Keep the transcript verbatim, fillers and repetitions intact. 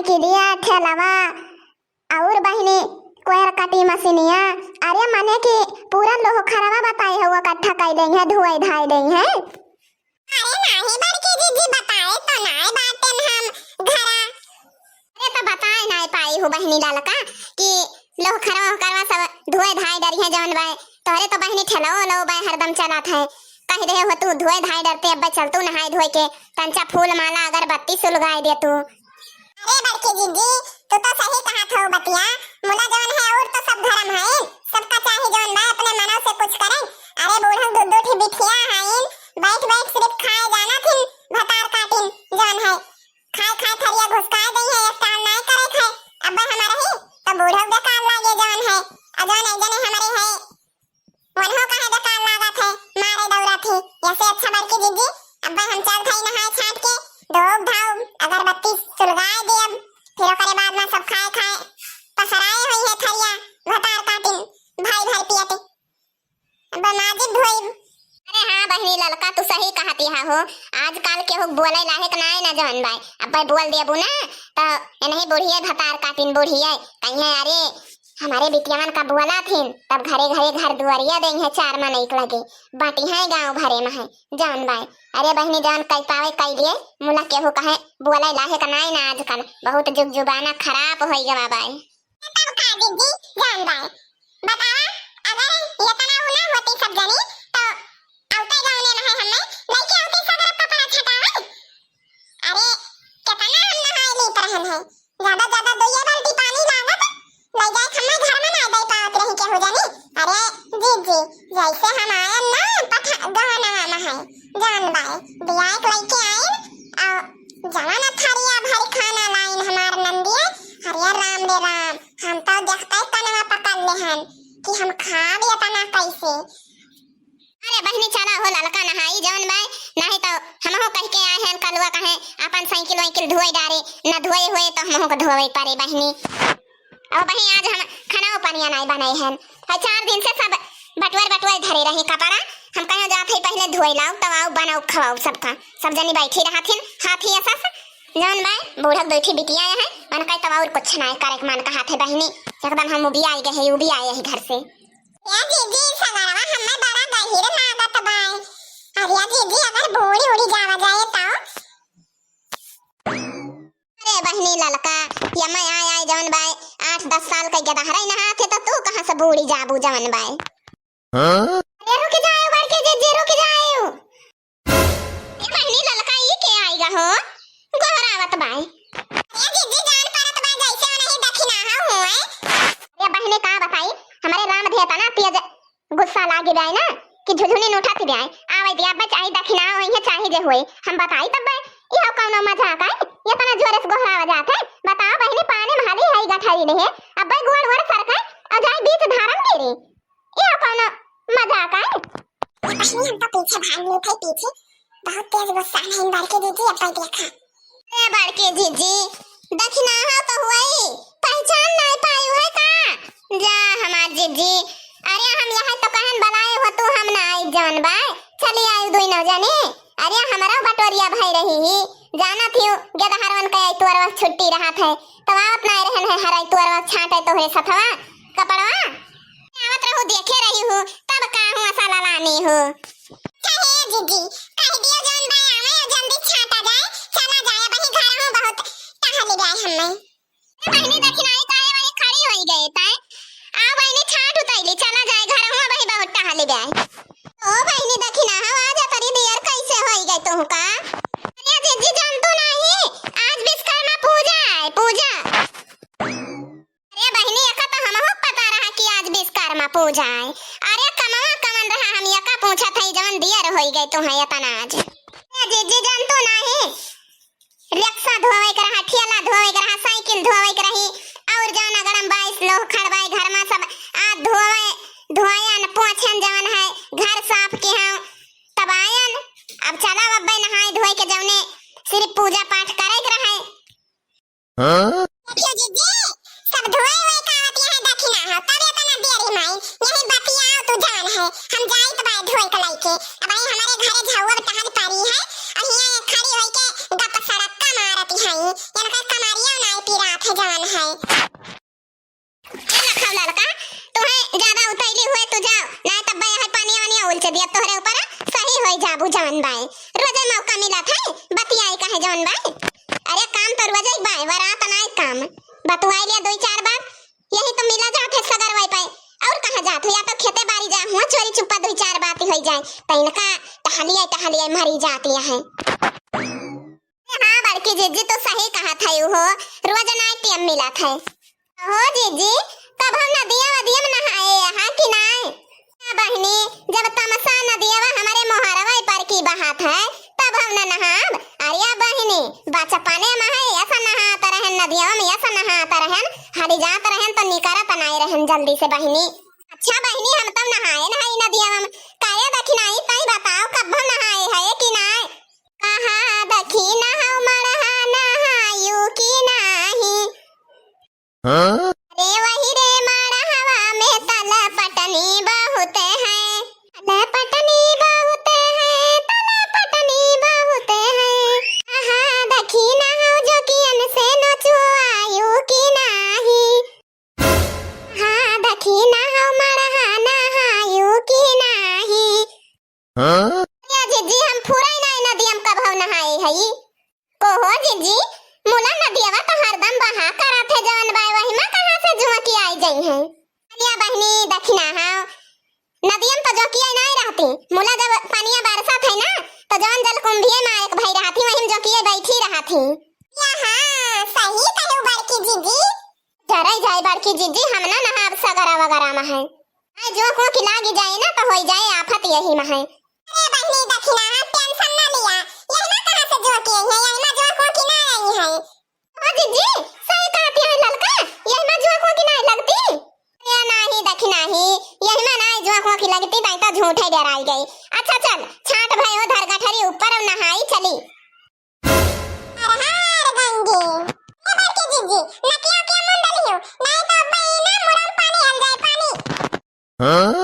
किलिया, ठेलवा, और बहिनी कोयर काटी मशीनिया। अरे मने कि पूरा लोहखरवा बताई हौ, इकट्ठा कई देइहैं, धोए धाए देइहैं। अरे नाहीं बड़की जिज्जी, बताए तो नाहीं बाटेन हम घरा। अरे तो बताए नाहीं पाई हौ बहिनी ललका कि लोहखरवा ओहखरवा सब धोए धाए डरिहैं जौन बाय। तोहरे तो बहिनी ठेलवो लो बाय हरदम चलत है। कहि देहे हो तू धोए धाए डरते, अब्बे चल तू नहाए धोए के, तंचा फूल माला अगरबत्ती सुलगाए दे तू। अरे बड़की जिज्जी, तू तो सही कहत हो बतिया। मुला जौन है और तो सब धर्म है, सबका चाही जौन बा अपने मनों से कुछ करे। अरे बूढ़न दू दू ठी बिठिया हईन, बैठ बैठ सिर्फ खाए जाना थिन, भतार काटिन जौन है। खाए खाए थरिया घुसकाए देइहैं, एक टाल नाय करे खाए। अब्बे हमार ही तो बूढ़ो बेकार लागे जौन है। अ जौन एक जने हमरे है, वनहो कहे बेकार लागत है, मारे दौड़त ही। ऐसे अच्छा बड़की जिज्जी, अब्बे हम चल थई नहाए छाट के, धोब धाउब, अगरबत्ती सुलगाए देब, फिर ओकरे बाद में सब खाए खाए पसराए होइहैं थरिया, भतार काटिन, भाई भर पियते। अब माजिद धोइब। अरे हाँ बहिनी ललका, तू सही कहत हया हो। आजकल केहू बोले लायक नाय ना जौन बाय। अब्बे बोल देबू ना, तो इन्हीं बुढ़िए भतार काटिन बुढ़िए कहिहैं, अरे हमरे बिटियावन का बोला थिन, तब घरे घरे घर दुआरिया देइहैं चार मनई के लगे, बाँटिहैं गाँव भरे में है जौन बाय। अरे बहिनी जौन कई पावे कई लिए, मुला केहू कहे बोले लायक नाय ना आजकल, बहुत जुग जुबाना खराब होई गवा बाय। तब का जिज्जी जौन बाय, बतावा, अगर एतना उ ना होती सब जनी, तो औते गौने में है हमें, लइके औती सगरा कपड़ा छटावे। अरे, केतना हम नहाए लीत रहन है, ज्यादा ज्यादा दुइये बाल्टी पानी लागत, लइ जाए हमें घर में ना दे पावत रही केहू जनी। अरे जिज्जी, जैसे हम आयन ना पठा गहनवा में है, जौन बाय, बियाह के लइके आइन, और जवन थरिया भर खाना लाइन हमार नंदिया, अरे राम रे राम, हम तो देखते कनवा पकड़ लेहन कि हम खाब एतना कैसे। अरे बहिनी चला हो ललका नहाई जौन बाय, नाहीं तो हमहू कह के आए हैं कलुआ कहे अपन साइकिल वाइकिल धोए डारे, न धोए हुए तो हमहू को धोए पड़े बहिनी। अब बहिनी आज हम खाना पनिया नाहीं बनाए हैं, है चार दिन से सब बटुअर बटुअर धरे रही कपड़ा, हम कहे जात है पहले धोए लाओ तब आओ बनाओ खवाओ सबका, सब जनी बैठी रहत हिन हाथी ऐसा से। जौन बाय, बूढ़क दुइ ठी बिटिया है, मन कहे तब और कुछ नाय करे के मन कहत है बहिनी। एकदम हम उबियाई गए हैं, उबियाए हैं घर से। या दीदी, सगरवा हमें बड़ा गहिर लागत बाय। अरे या दीदी, अगर बूड़ी उड़ी जावा जाए तो? अरे बहिनी ललका, या मैं आय आय जौन बाय, आठ दस साल का गदहराई नहात है तो तू कहाँ से बूड़ी जाबू जौन बाय? हाँ? अरे रुक जाओ, बड़के जिज्जी, रुक जाओ। ए बहिनी ललका, ई के आइगा हो? गोहरावत बाय। ए जिज्जी, जान परत बा जैसे ओनही दखिनाहा होए। ए बहिनी का बताई, हमरे राम धे एतना तेज गुस्सा लागी बाय ना कि झुझुनी नोठा थी बाय। आवे दिया बच आई दखिनाहा होई है चाहे जे होए। हम बताई तब बाय, ई हो कौनो मजाक आय? एतना जोरे से गोहरावा जात है। बताओ बहिनी, पानी में हाली हाई गठारी रहे, अब्बे गोड़ वोड़ सरकाय और जाई बीच धारम गिरी। ई हो कौनो मजाक आय? ए बहिनी, हम तो पीछे भाग लेत है, पीछे। बहुत तेज गुस्सा है इन बड़के जिज्जी, अब देखा। ए बड़के जिज्जी, दखिनाहा तो हुई, पहचान नाय पायु है का? जा हमार जिज्जी, अरे हम यहाँ तो कहन बलाए हो तू, हम ना आई जौन बाय, चली आयु दुई नौ जने। अरे हमरो बटोरिया भई रही ही, जानत हिउ, गेदहरवन के अइतवारवा छुट्टी रहत है, तब आवत नाय रहन है हर अइतवारवा छाटे तोहरे सथवा कपड़वा। आवत रहू, देखे रही हूँ, तब का हूँ असा ललानी हूँ। कहे जिज्जी, कह दियो जौन बाय आवे और जल्दी छाटा जाए, चला जाए, अबही घर हूँ बहुत टहल गए हमें। ए बहिनी दखिनाई काहे वहीं खड़ी होई गए ताय? आओ बहिनी छाट उतैली, चला जाए घर हूँ, अबही बहुत टहल गए। ओ बहिनी दखिनाहा, आज तरी दियर कैसे होई गए तुहका? अरे जिज्जी जानतू नहीं, आज विश्वकर्मा पूजा है, पूजा। अरे बहिनी, एका तो हमहू के पता रहा कि आज विश्वकर्मा पूजा है। अरे कमवा कमन रहा, हम एका पूछत हई जवन दियर होई गए तू है एतना आज। ए जिज्जी जानतू नाही, रिक्शा धोवे के रहा, ठेला धोवे के रहा, साइकिल धोवे के रही, और जवन अगर हम बाईस लोग खड़बाई घर में सब आ धोवे, धोयन, पोछन जवन है, घर साफ किहन, तब आयन। अब चला अब्बे नहाए धोए के जवने सिर्फ पूजा पाठ करे के रहे। हाँ? देखियो जिज्जी, सब धोए हुए का आवत यहाँ दखिना हो, तब एतना देरी माई, यही बतियाओ तू जान है, हम जाइत बाय धोए के लइके। अब आई हमारे घरे झाऊ अब टहल पारी है, और हियाँ खड़ी होई के गप सड़क्का मारत है, इनका कमरिया नाई पीर जाओ, नाहीं तब यह पानी वानी उलचे दिया तोहरे ऊपर, सही होई जाबू जवन बाय। रोजे मौका मिलत है, बतियाई काहे जवन बाय। अरे काम तो रोजे ही बाय, वरात नाय काम। बतुआई लिया दुई चार बात, यही तो मिला जात है सगर वही पाए। और कहाँ जात हो, या तो खेते बारी जा हुआ, चोरी चुप्पा दुई चार बात ही होई जाए। तो इनका टहलिया टहलिया मरी जाती है। हाँ बड़की जिज्जी, तू सही कहत है, उहो रोज नाय टेम मिलत है। हो जिज्जी, कब हम नदिया वदिया में नहाए यहाँ कि नाय? या बहिनी, जब तमसा नदिया हमारे मोहरवा पर की बहात है, तब हम न नहाब। अरे बहिनी, बचपने में है, ऐसा नहात रहन नदिया में, ऐसा नहात रहन, हली जात रहन तो निकरत नाय रहन जल्दी से बहिनी। अच्छा बहिनी, हम तब नहाए नहाई नदिया में। काहे दखिनाही, तई बताओ, कब हम नहाए है कि नाय? कहाँ दखिना हौ मड़हा नहायु कि नाही? हाँ? रे वही रे मड़हवा में तल पटनी बहुत है, तल पटनी बहुत है, तल पटनी बहुत है। कहाँ दखिना हौ जोकियन से नोचुआयु कि नाही? हाँ, दखिना हौ मड़हा नहायु कि नाही? हाँ? या जिज्जी, हम फुराई नाय नदिया में कबहौ नहाए हई। कोहो जिज्जी, मुला नदियावा तो हरदम बहा करत है जवन बाय, वही में कहाँ से जुआ की आई जाई है? अलिया बहिनी, दखिना हौ। नदिया में तो जोकिया नाय रहती, मुला जब पनिया बरसत है ना, तो जवन जलकुंभिये मारे के भई रहती, वही में जोकिया बैठी रहती। या हाँ, सही कहू बड़की जिज्जी। डराई जाए बड़की जिज्जी, हम ना नहाब सगरा वगरा में है। आय जोंक वोंक लागी जाए ना तो होई जाए आफत यही में है। अरे बहिनी दखिना, हाँ, tension ना लिया, यही में कहाँ से जोंक आई है, यही में जोंक वोंक ना आई है। ओ जिज्जी, सही कहती है ललका, यही में जोंक वोंक ना लगती। या नाही दखिना ही, यही में ना जोंक वोंक लगती, ताई तो झूठे डराई गई। अच्छा चल, छाट भयो धर गठरी ऊपर और नहाई चली। हर हर गंगे। ए बड़की जिज्जी, नकिया के मुंडली हो, नाहीं तो अब्बे ई ना मुड़ा में पानी हल जाए, पानी। हाँ?